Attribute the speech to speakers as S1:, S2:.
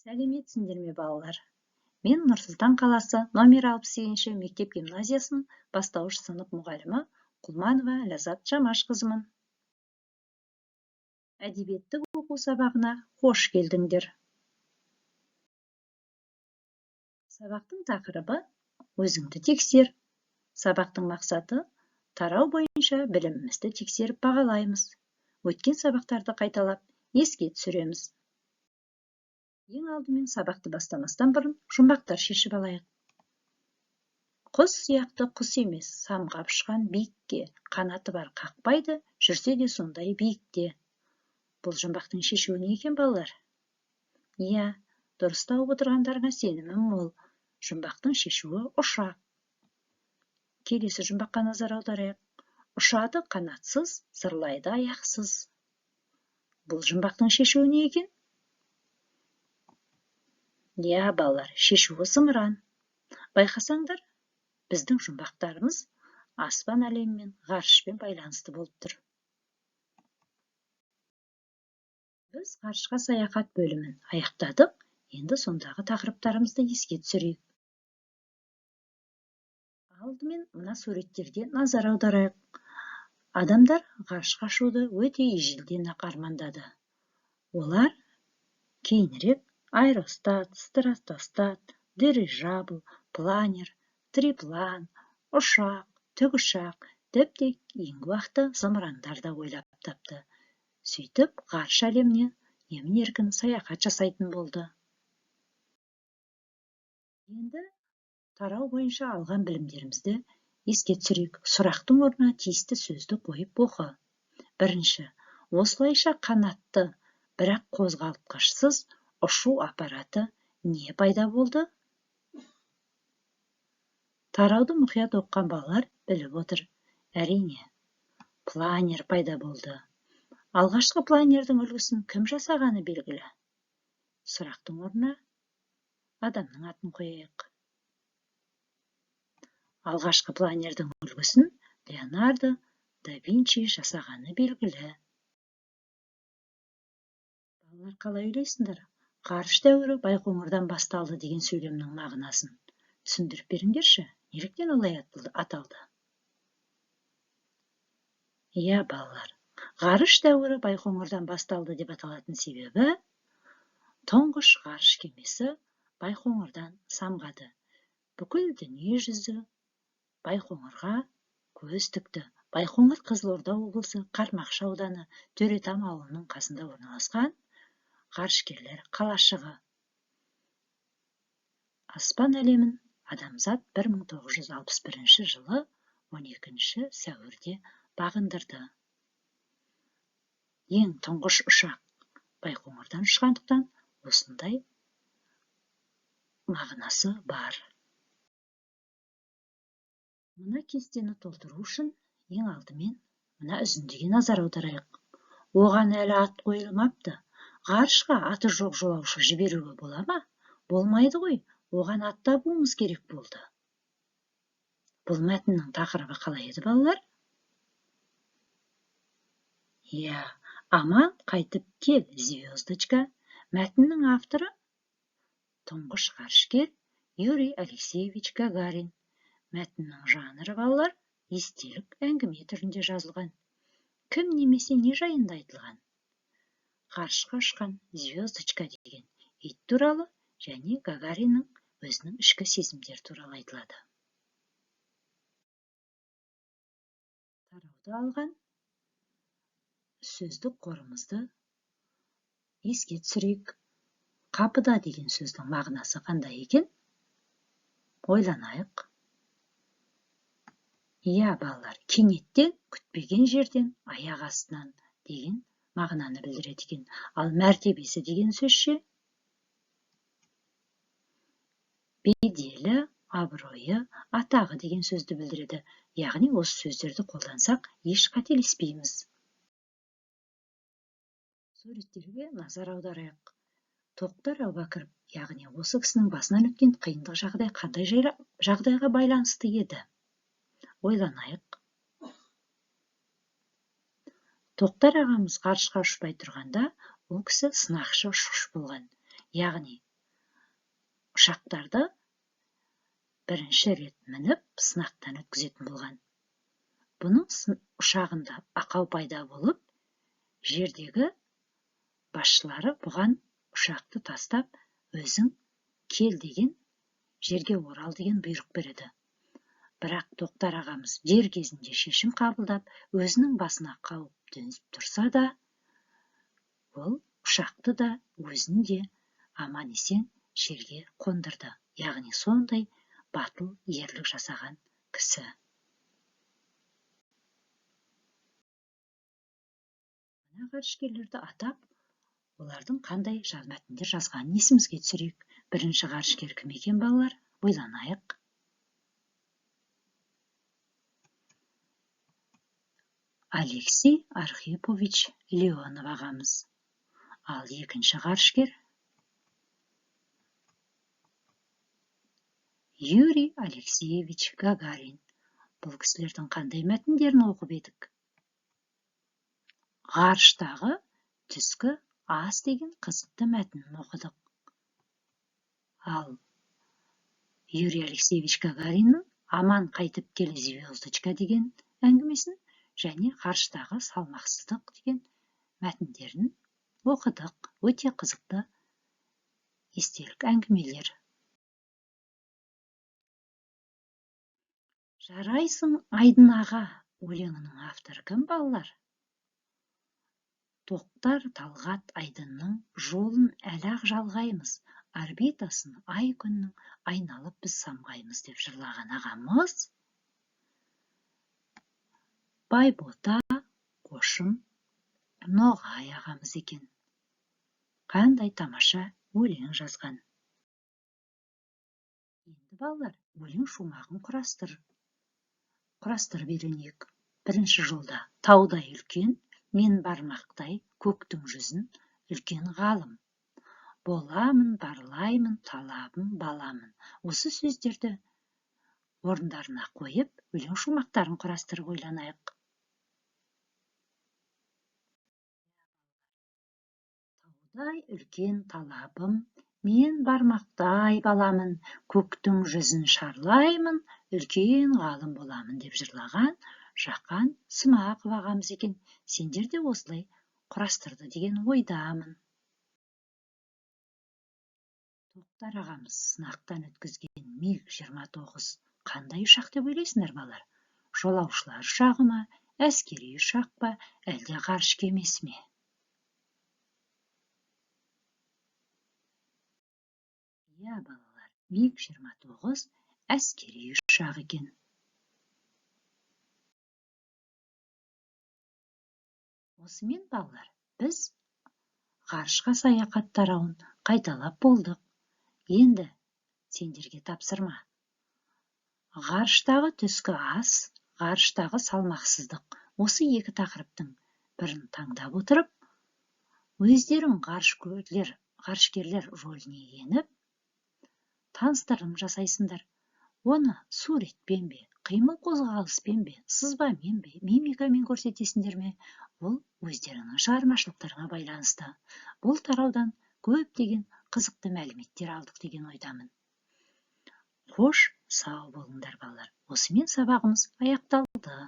S1: Сәлеметсіңдер ме, балалар? Мен Нұр-Сұлтан қаласы номер 68-ші мектеп гимназиясының бастауыш сынып мұғалімі Құлманова Ләззат Жамашқызымын. Әдебиеттік оқу сабағына қош келдіңдер. Сабақтың тақырыбы өзіңді тексер. Сабақтың мақсаты тарау бойынша білімімізді тексеріп бағалаймыз. Өткен сабақтарды қайталап, еске түсіреміз. Ең алдымен сабақты бастамастан бұрын жұмбақтар шешіп алайық. Құс сияқты құс емес, самғап ұшқан биікке, қанаты бар қақпайды, жүрсе де сондай биікте. Бұл жұмбақтың шешуі не екен, балалар? Иә, дұрыс тауып отырғандарыңа сенімім мол. Жұмбақтың шешуі ұшақ. Келесі жұмбаққа назар аударайық. Ұшады қанатсыз, зырлайды аяқсыз. Бұл жұмбақтың шешуі не екен? Иә, балалар, шешуі зымыран. Байқасаңдар, біздің жұмбақтарымыз аспан әлемімен, ғарышпен байланысты болып тұр. Біз ғарышқа саяхат бөлімін аяқтадық, енді сондағы тақырыптарымызды еске түсірейік. Алдымен мына суреттерге назар аударайық. Адамдар ғарышқа ұшуды өте ежелден-ақ армандады. Олар кейінірек аэростат, стратостат, дирижабль, планер, триплан, ұшақ, тікұшақ, тіпті кейінгі уақытта зымырандар да ойлап тапты. Сөйтіп, ғарыш әлеміне емін-еркін саяхат жасайтын болды. Енді тарау бойынша алған білімдерімізді еске түсірейік. Сұрақтың орнына тиісті сөзді қойып оқы. Бірінші, осылайша қанатты, бірақ қозғалтқышсыз ұшу аппараты не пайда болды? Тарауды мұқият оқыған балалар біліп отыр. Әрине, планер пайда болды. Алғашқы планердің үлгісін кім жасағаны белгілі. Сұрақтың орнына адамның атын қояйық. Алғашқы планердің үлгісін Леонардо да Винчи жасағаны белгілі. Балалар, қалай ойлайсыңдар? Ғарыш дәуірі Байқоңырдан басталды деген сөйлемнің мағынасын түсіндіріп беріңдерші, неліктен олай аталды? Иә, балалар, ғарыш дәуірі Байқоңырдан басталды деп аталатын себебі тұңғыш ғарыш кемесі Байқоңырдан самғады. Бүкіл дүние жүзі Байқоңырға көз тікті. Байқоңыр Қызылорда облысы Қармақшы ауданы Төретам ауылының қасында орналасқан ғарышкерлер қалашығы. Аспан әлемін адамзат 1961 жылы 12 сәуірде бағындырды. Ең тұңғыш ұшақ Байқоңырдан ұшқандықтан осындай мағынасы бар. Мына кестені толтыру үшін ең алдымен мына үзіндіге назар аударайық. Оған әлі ат қойылмапты. Ғарышқа аты жоқ жолаушы жіберуге бола ма? Болмайды ғой, оған ат табуымыз керек болды. Бұл мәтіннің тақырыбы қалай еді, балалар? Иә, аман қайтып кел, звездочка. Мәтіннің авторы тұңғыш ғарышкер Юрий Алексеевич Гагарин. Мәтіннің жанры, балалар, естелік әңгіме түрінде жазылған. Кім немесе не жайында айтылған? Ғарышқа ұшқан звездочка деген ит туралы және Гагариннің өзінің ішкі сезімдері туралы айтылады. Тарауды алған сөздік қорымызды еске түсірейік. Қапыда деген сөздің мағынасы қандай екен? Ойланайық. Иә, балалар, кенеттен, күтпеген жерден, аяқ астынан деген мағынаны білдіреді екен. Ал мәртебесі деген сөзше беделі, абыройы, атағы деген сөзді білдіреді. Яғни осы сөздерді қолдансақ, еш қателеспейміз. Суреттерге назар аударайық. Тоқтар Әубәкіров, яғни осы кісінің басынан өткен қиындық жағдай қандай жағдайға байланысты еді? Ойланайық. Тоқтар ағамыз ғарышқа ұшпай тұрғанда, ол кісі сынақшы ұшқыш болған. Яғни Ұшақтарды бірінші рет мініп, сынақтан өткізетін болған. Бұның ұшағында ақау пайда болып, жердегі басшылары бұған ұшақты тастап, өзің кел деген, жерге орал деген бұйрық береді. Бірақ Тоқтар ағамыз дер кезінде шешім қабылдап, өзінің басына қауіп төніп тұрса да, ол ұшақты да, өзін де аман-есен жерге қондырды. Яғни сондай батыл ерлік жасаған кісі. Мына ғарышкерлерді атап, олардың қандай мәтіндер жазғанын есімізге түсірейік. Бірінші ғарышкер кім екен, балалар? Ойланайық. Алексей Архипович Леонов ағамыз. Ал екінші ғарышкер Юрий Алексеевич Гагарин. Бұл кісілердің қандай мәтіндерін оқып едік? Ғарыштағы түскі ас деген қызықты мәтінін оқыдық. Ал Юрий Алексеевич Гагариннің Аман қайтып кел, звездочка деген әңгімесін және Ғарыштағы салмақсыздық деген мәтіндерін оқыдық. Өте қызықты естелік әңгімелер. Жарайсың, Айдын аға өлеңінің авторы кім, балалар? Тоқтар Талғат Айдынның жолын әлі-ақ жалғаймыз, орбитасын ай күннің айналып біз самғаймыз деп жырлаған ағамыз Байбота Қошым Ноғай ағамыз екен. Қандай тамаша өлең жазған. Енді, балалар, өлең шумағын құрастырып үйренейік. Бірінші жолда таудай үлкен, мен бармақтай көктің жүзін үлкен ғалым. Боламын, барлаймын, талабым, баламын. Осы сөздерді орындарына қойып, өлең шумақтарын құрастырып ойланайық. Таудай үлкен талабым, мен бармақтай баламын, көктің жүзін шарлаймын, үлкен ғалым боламын деп жырлаған Жақан Смақов ағамыз екен. Сендер де осылай құрастырды деген ойдамын. Тоқтар ағамыз сынақтан өткізген МиГ-29 қандай ұшақ деп ойлайсыңдар, балалар? Жолаушылар ұшағы ма, әскери ұшақ па, әлде ғарыш кемесі ме? Иә, балалар, МиГ-29 әскери ұшақ екен. Осымен, балалар, біз ғарышқа саяхат тарауын қайталап болдық. Енді сендерге тапсырма. Ғарыштағы түскі ас, ғарыштағы салмақсыздық. Осы екі тақырыптың бірін таңдап отырып, өздерің ғарышкерлер рөліне еніп, таныстырым жасайсыңдар. Оны суретпен бе, қимыл қозғалыспен бе, сызбамен бе, мимикамен көрсетесіңдер ме? Ол өздерінің шығармашылықтарына байланысты. Бұл тараудан көптеген қызықты мәліметтер алдық деген ойдамын. Қош, сау болыңдар, балалар. Осымен сабағымыз аяқталды.